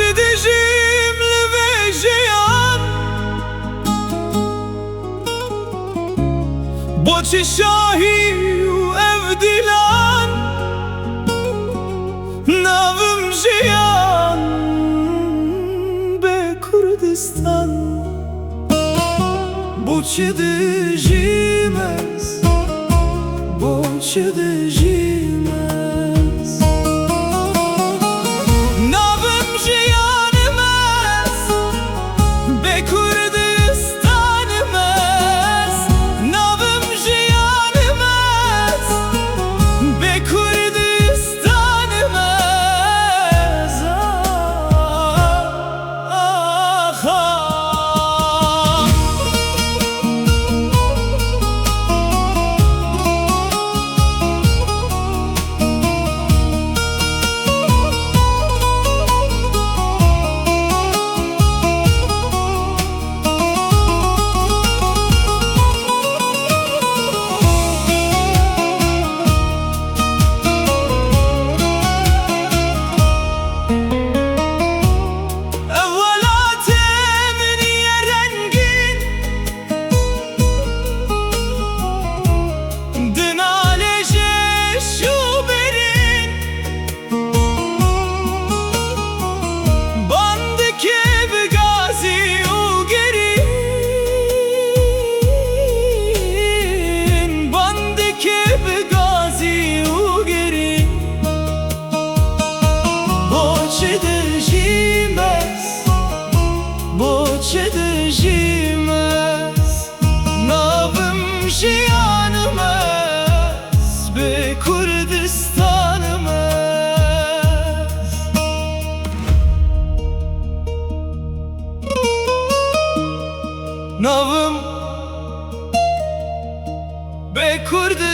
بۆچی دژیم لەوێ ژیان؟ بۆچی شاهی و ئەڤ دیلان؟ ناوم ژیان بێ کوردستان. بۆچی دژیم ez؟ بۆچی دژیم ez؟ ناوم ژیانم ez، بێ کوردستانم ez. ناوم ژیانم ez، بێ کوردستانم ez. آخ آخ. ئەڤ وەلاتێ منیە ڕەنگین، دنالێ ژ ئێش و برین، بان دکێ ب گازی و گرین، بان دکێ ب گازی و گرین. بۆچی دژیم ez؟ بۆچی دژیم ez؟ ناوم ژیانم ez، بێ کوردستانم ez. ناوم بێ کوردستانم.